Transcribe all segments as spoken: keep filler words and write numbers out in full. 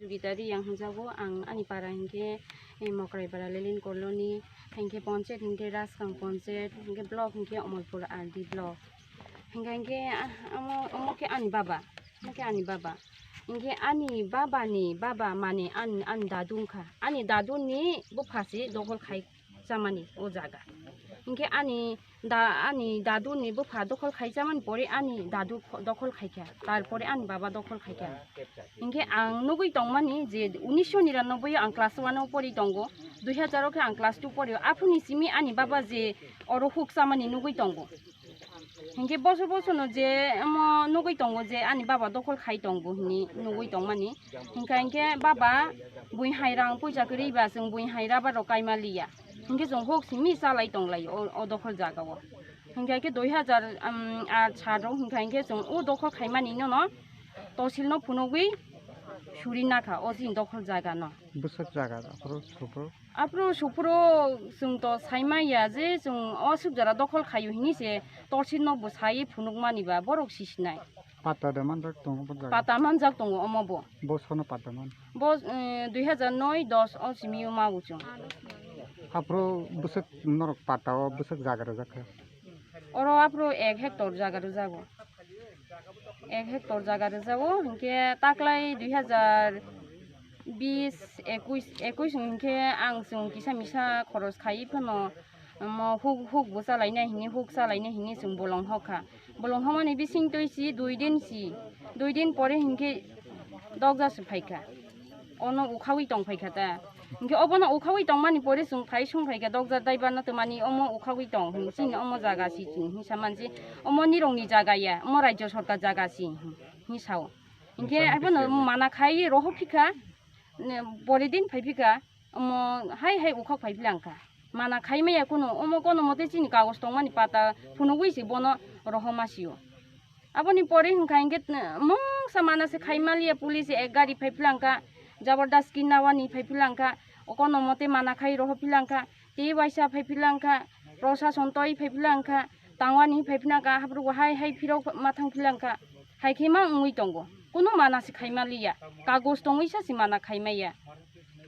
Jugitari yang hwnjago, ang ani para hinkhe, eh, Mokraibara Lelin Colony, hinkhe ponchayat hinkhe Raskang ponchayat, hinkhe block hinkhe Omorpur R D block. Hinkhe, hinkhe, ah, omo, omo khe ani baba, omo khe ani baba. Hinkhe ani baba ni baba mane ani, ani dadu wngkha. Ani dadu ni bupha se dokhol khai chamani o jaga. Hinkhe ani da, ani dadu ni bupha dokhol khai chamani pore ani dadu kho-, dokhol khaikha, tarpore ani baba dokhol khaikha. Hinkhe ang nugui tongmani je unisho niranoboi o ang class one o pori tongo, dui hazar o khe ang class two pori o. Aphuru ni simi ani baba je oro huk chamani nugui tongo. Hinkhe bosor bosor no je omo nugui tongo je ani baba dokhol khai tongo hinui nugui tongmani. Hinkhe, hinkhe baba bui hai rang puisa kwrwi ba chwng bui hai rubber rok kaima liya. Hinkhe chwng huk simi chalai tonglai o, o dokhol jaga o. Hinkhe khe dui hazar, um, aa, sat rok hinkhe, hinkhe chwng o dokhol khaimani no no tosil no phunugwi suri nakha o chini dokhol jaga no. Bwswk jaga aphuru suphuru? Aphuru suphuru chwng to saimaya je chwng o swk jora dokhol khaio hini se tosil no bwsai phunukmani ba borok sisinai. Pata de manjak tongo bo jaga? Pata manjak tongo omo bo. Bo sono pata man? Bo, eh, dui hazar noi dos o simi o mabu chwng. Aphuru bwswk norok pata o bwswk jaga rwjak kha? Oro aphuru ek hectare jaga rwjago. Ek hectare jaga rwjago, hinkhe taklai dui hazar bis, ekuis, ekuis hinkhe ang chwng kisa misa khoros khai phano, omo huk, huk bo chalainai hini, huk chalainai hini chwng bolong hokha. Bolong hokmani bising twi si dui din si, dui din pore hinkhe dokja se phaikha. Ono ukhawi tong phaikha ta. Hinkhe obono ukhawi tongmani pore chwng phai sung phaikha dokja daiba no twmani omo ukhawi tong hin chini omo jaga si chini hin samansi omo nirokni jaga ya, omo rajya sorkar jaga si hin sao. Hinkhe abono mana khai rohor phikha, ne, pore din phai phikha, omo hai hai ukhok phai philangkha. Mana khai maya kunu, omo kono mote chini kagoj tongmani pata phunugwi se bono rohoma sio. Aboni pore hinkha hinkhe, eh, mungsa mana se khai maliya, police ek gari phai philangkha, jabardast kinawani phai philangkha, o kono mote mana khai roho philangkha, tei waisa phai philangkha, prosason toi phai philangkha, tangwani phai philangkha, haphuru hai hai phirok ma thang philangkha, hai khe ma wngwi tongo, kunu mana se khai maliya, kagoj tongwi sa se mana khai maya.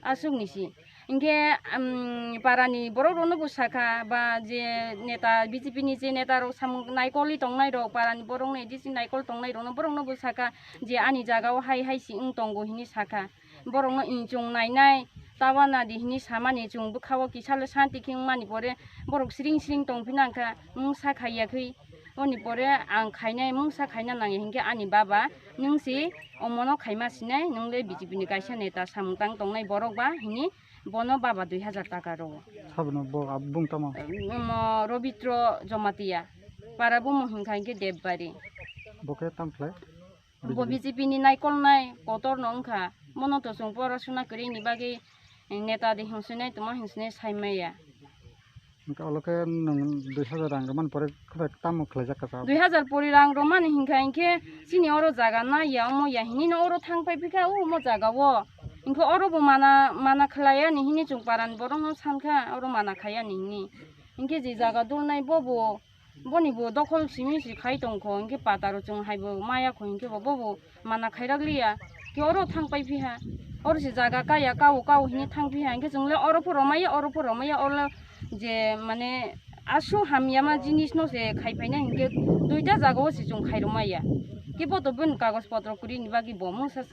Aswk ni si. Hinkhe, um, parani borok rokno bo sakha, ba je neta, B J P ni je neta rok samung naikolwi tongnai rok, parani borok no A D C naikol tongnai rokno, borok no bo sakha je ani jaga o hai hai si wng tongo hinui sakha. Borok no inchung nainai, tawa nadi hinui samani chwng bwkha o kisa le santi khe wng mani pore borok siring siring tong phina wngkha, mungsa khaiya khe. Oni pore ang khainai mungsa khaina nangya hinkhe ani baba, nwng si omono khaima sinai, nwng le B J P ni kaisa neta samung tang tongnai borok ba hini bono baba dui hazar taka rwo. Sabono bo ab-, bung tamo? Omo Robitro Jomatia, para bumo hinkha hinkhe Debbarhi. Bo khe tam khlai? Bo B J P ni naikolnai kotor no wngkha, mono to chwng porasuna kwrwi ni bagwi neta de hinsinai tongma hinsinai saimaya. Hinkhe olo khe nwng dui hazar rang rwmani pore khe tamo khlaijak kha sa? Dui hazar pori rang rwmani hinkha hinkhe chini oro jaga naiya omo ya hinino oro thang pai phikha o omo jaga o. Hinkhe oro bo mana, mana khlaiya ni hini chwng parani borok no sankha oro mana khaiya ni hini. Hinkhe je jaga dulnai bobo, boni bo dokhol simi si khai tongkho, hinkhe pataro chwng haibo maya kho hinkhe bo bobo mana khairak liya, khe oro thang pai phiha, oro se jaga kaya kao kao hini thang phiha, hinkhe chwng le oro pho romaya, oro pho romaya, oro je mane aswk hamyama jinis no se khai phaina hinkhe duita jaga o se chwng khai romaya, khe bo to bini kagoj potro kwrwi ni bagwi bo mungsa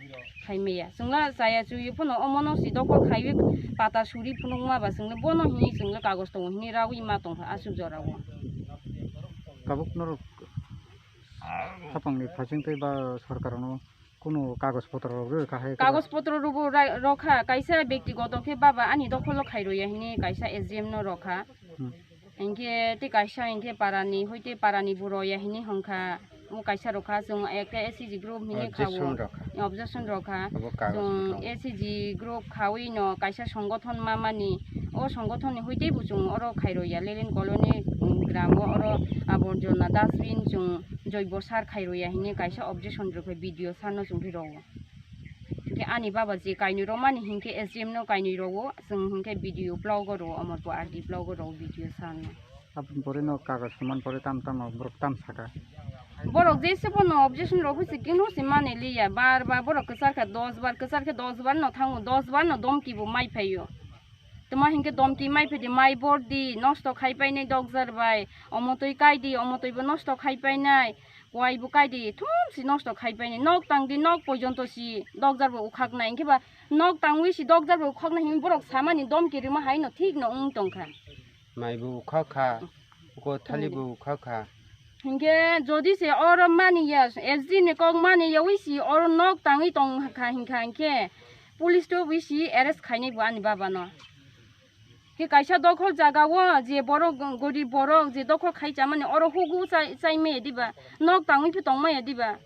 khai maya, chwng le chaya chuwi phano omo no se dokhol khaiwi pata suri phunukma ba chwng le bono hini chwng le kagoj tongo hini rawi ma tongkha aswk jora o. Tabuk norok Hapangni phasing tei ba sorkarno kunu kagoj potro rok rwkha hai khe ba? Kagoj potro rwbo ra-, rokha, kaisa bektigoto khe baba ani dokholo khairwya hini kaisa S D M no rokha. Hmm. Hinkhe tei kaisa hinkhe parani, hoi tei parani bo roya hini hwnkha, o kaisa rokha, chwng ekta S C G group hini kha o. Objection rokha. Objection rokha. Abo kagoj chwng bwtang. S C G group khawi no kaisa songothon mamani, o songothon ni hoi tei bo chwng oro khairwya, Lelin Colony, um, gram o oro aborjona dustbin chwng joibo sar khairwya hini kaisa objection rwkha B D O sir no chwng rwo. Hinkhe ani baba je kainwi romani hinkhe S D M no kainwi rwo, chwng hinkhe B D O block o rwo, Omorpur R D block o rwo B D O sir no. Aboni pore no kagoj sumani pore tam tamo borok tam saka? Borok jese bono objection rok husi kino se mani liya, bar bar borok kwchar kha dos bar, kwchar khe dos bar no thango, dos bar no domki bo mai phaio. Tuma hinkhe domki mai phidi mai bor di, nosto khai painai dogjar bai, omo twi kai di, omo twi bo nosto khai painai, kuai bo kai di, thum si nosto khai painai, nok tang di, nok pojonto si dogjar bo ukhak nai, hinkhe ba nok tangwi si dogjar bo ukhak nai hin borok samani domki rima hai no thik no wng tong kha. Mai bo ukhak kha, uko thali bo ukhak kha. Hinkhe jodi se oro mani ya, S D ni kok mani ya wi si oro nok tangwi tong kha hinkha hinkhe police to wi si arrest khainai bo ani baba no. Khe kaisa dokhol jaga o je borok gorib borok je dokhol khai chamani oro hugu chai, chai maya diba, nok tangwi phi tong maya diba.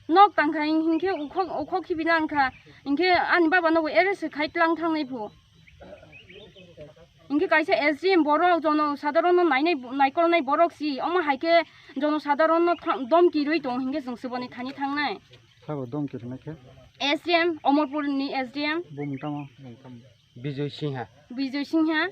Nok tang kha hin-, hinkhe ukhok, ukhok khibi nang kha, hinkhe ani baba no bo arrest khai tlang thang nai phu. Hinkhe kaisa S D M borok jono sadharon no nainai, naikolnai borok si, omo hai khe jono sadharon no tha-, domki rwi tong hinkhe chwng se boni thani thang nai. Sabo domki rwnai khe? S D M, Omorpur ni S D M. Bumung tamo? Bijoy Singha. Bijoy Singha.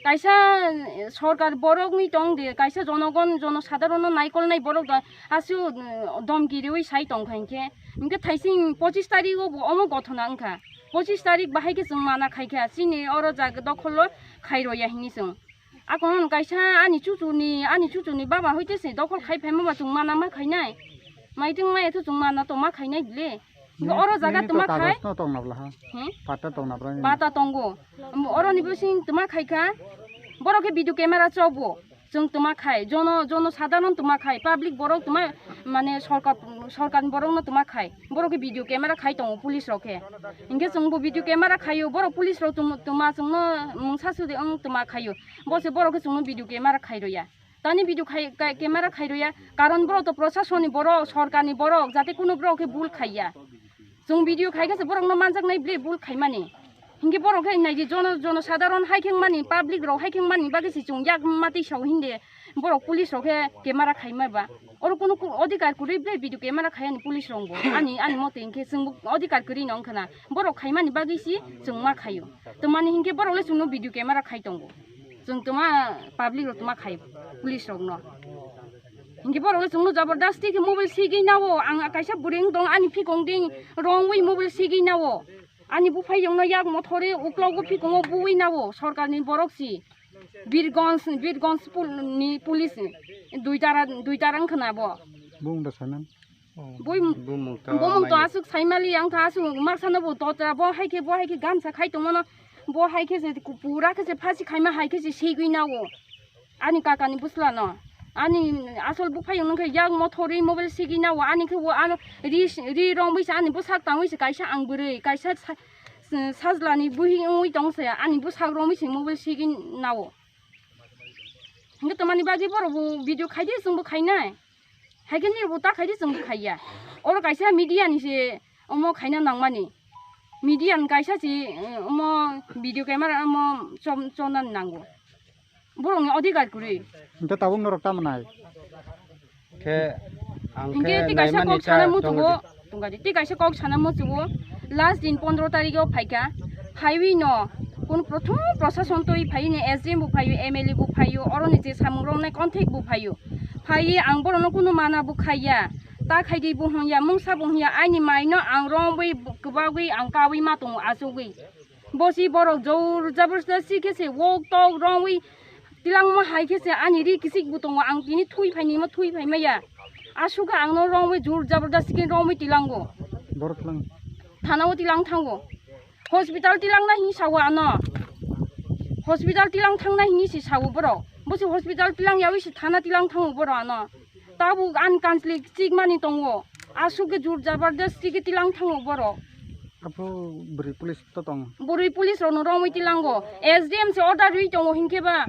Kaisa, eh, sorkar borok ni tong de, kaisa jonogon, jono sadharon no naikolnai borok da, asu, eh, domki riwi sai tong kha hinkhe. Hinkhe thaising pochis tarik o bo omo gothona wngkha. Pochis tarik bahai khe chwng mana khai kha, chini oro jaga dokholo khai roya hini chwng. Akono kaisa ani chuchuni, ani chuchuni baba hoite se dokhol khai phaima ba chwng mana ma khainai. Maitung maya thu chwng mana to ma khainai bile. Ni-, oro jaga nini to tuma khai? Kagoj no tong nabla ha? Hmm? Patta tong nabla ni? Pata tongo. Oro ni bising tuma khai kha. Borok khe video camera chobo. Chwng tuma khai. Jono, jono sadharon tuma khai. Public borok tuma, mane, sorkar, sorkar ni borok no tuma khai. Borok khe video camera khai tongo police rok khe. Hinkhe chwng bo video camera khaio. Borok police rok tum-, tuma chwng no mungsa sudi wng tuma khaio. Bo se borok khe chwng no video camera khai roya. Tani video khai, ka-, camera khai roya, karon borok to proshasoni borok, sorkarni borok, jate kuno borok khe bul khaiya. Chwng video khai khe se borok no manjak nai bile bul khaimani. Hinkhe borok khe nai di jono, jono sadharon hai kheng mani, public rok hai kheng mani bagwi se chwng yak matwi sao hinde borok police rok khe camera khaima ba. Oro kuno ku-, odhikar kwrwi bile video camera khaiya ni police rok bo. Ani, ani mote hinkhe chwng bo odhikar kwrwi no wngkha na. Borok khaimani bagwi se chwng ma khaio. Twmani hinkhe borok le chwng no video camera khai tongo. Chwng tuma public rok tuma khai police rok no. Hinkhe borok le chwng no jabardasti khe mobile sigwi nao, ang kaisa bwrwi wng tong ani phikong ding rongwi mobile sigwi nao. Ani buphai yong no yak mothori uklogo phikongo buwi nao sorkar ni borok si. Birgonj, Birgonj pul-, ni police dui tara, dui tara wng khna bo. Bung da sanan. Bui bumung to bumung to maya. Aswk saimali ang kha aswk maksano bo totra bo hai khe bo hai khe gamsa khai tongmano bo hai khe se pura khe se phasi khaima hai khe se sigwi nao ani kaka ni bwsla no ani asol buphai wng khe yak mothori mobile sigwi nao ani khe o ano ri ri romwi se ani bwsak tangwi se kaisa ang bwrwi kaisa sa-, sajla ni buhi wngwi tong se ani bwsak romwi se mobile sigwi nao. Hinkhe tamani bagwi borok bo video khaidi chwngbo khainai. Haikhe nirbo ta khaidi chwngbo khaiya. Oro kaisa media ni se omo khaina nangmani. Media ni kaisa se, eh, omo video camera omo chom-, chonani nango. Borokni odhikar kwrwi. Hinkhe tabuk norok tamo nai? Khe ang hinkhe khe tei kaisa naimani kok cha sana muchungo, tongodi. Tongadi. Tei kaisa kok sana muchungo, last din pondro tarikh o phaikha, phaiwi no, kun prothom prosason twi phaiwi ni S D M bo phaiwi, M L A bo phaiwi, oroni je samung romnai konthek bo phaiwi. Phaiwi ang borokno kunu mana bo khaiya, ta khaidi bo hwnya, mungsa bo hwnya, aini mai no ang romwi kwbagwi ang kawi ma tongo achugwi. Bosi borok jor jabardasti khe se wok tok romwi tilangma hai khe se ani ri kisik bo tongo, ang tini thui phaini ma thui phai maya. Asukha ang no romwi jor jabardasti khe romwi tilango. Borok lang. Thana o tilang thango. Hospital tilangna hin sawa ano. Hospital tilang thangna hini si sawo borok. Bosi hospital tilang yawi si thana tilang thango borok ano. Tabuk ani kansli chikmani tongo. Asuk khe jor jabardasti khe tilang thango borok. Apo bwrwi police to tong. Bwrwi police rokno romwi tilango. S D M se order rwi tongo hinkhe ba.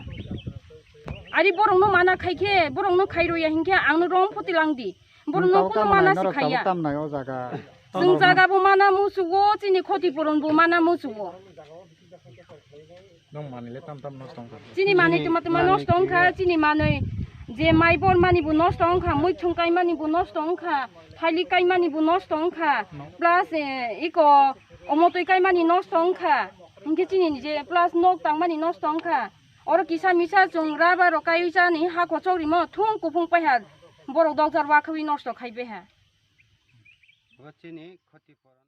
Ari borokno mana khai khe, borokno khai roya hinkhe angno rom pho tilang di. Borokno kuno mana se khaiya. Tam nai o jaga. Chwng jaga bo mana musugo, chini khoti puron bo mana musugo. Nong manwi le tam tam nosto wngkha. Chini manwi tuma tuma nosto wngkha, chini manwi je mai bor mani bo nosto wngkha, muithung kai mani bo nosto wngkha, thailik kai mani bo nosto wngkha, plus, eh, iko omotwi kai mani nosto wngkha, hinkhe chini je plus nok tang mani nosto wngkha. Oro kisa misa chwng rubber rok kaiwi chani ha kochok rimo thung kuphung paiha. Borok dokjar wa khawi nosto khai beha. Bo chini khoti pora.